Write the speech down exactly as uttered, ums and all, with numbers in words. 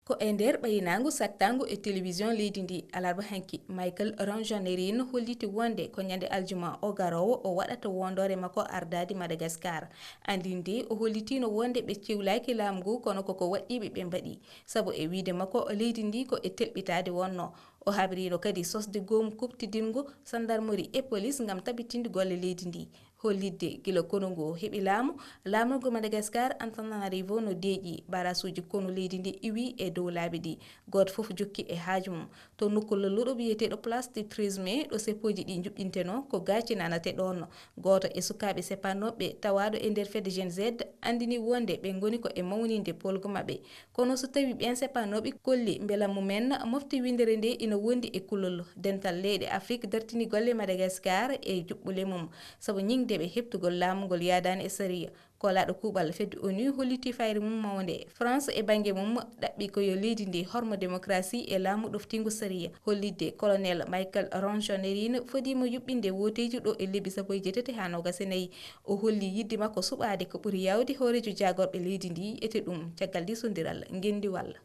Ko e nder ɓayinaangu sattaangu e télévision leydi ndi alarba hanki, Michael Ronjanerin holliti wonde ko ñande aljuma o garoowo o waɗata wondoore makko ardaade Madagascar. Anndi nde o hollitino wonde ɓe cewlaaki laamu ngu, kono koko waɗɗiiɓe ɓe mbaɗi. Sabu e wiide makko, leydi ndi ko e telɓitaade wonno. O habrino kadi sosde goomu kuɓtidingu sandarmori e polis ngam tabitinde golle leydi ndi. Hollitde gila konu ngu heɓi laamu, laamorgo Madagascar Antananarivo no deeƴi barasuuji konu leydi ndi iwi e dow laabi ɗi. Gooto fof jokki e haaju mum. To nokku lolluɗo wiyeteeɗo Place du treize mai, ɗo seppooji ɗi njuɓɓinteno, ko gaaci nanate ɗoon. Gooto e sukaaɓe seppanooɓe tawaaɗo e nder fedde Gen Z anndini wonde ɓe ngoni ko e mawninde poolgu maɓɓe. Kono so tawi ɓeen seppanooɓe kolli mbela mumen, mofte winndere nde ina wondi e kulol. Dental leyɗe Afrik dartini golle Madagascar e juɓɓule mum, sabu ñiŋde ɓe heɓtugol laamu ngol yaadaani e sariya. Koolaaɗo kuuɓal fedde onu holliti fayre mum mawnde. France e bannge mum ɗaɓɓi ko yo leydi ndi hormo démocratie e laamu ɗoftiingu sariya. Hollitde Colonel Michael Ronjanerin fodiima yuɓɓinde wooteeji ɗo e lebbi sappo e jeetati haa noogas e nayi. O holli yidde makko suɓaade ko ɓuri yaawde hooreejo jaagorɓe leydi ndi, ete ɗum caggal diisondiral ngenndi walla.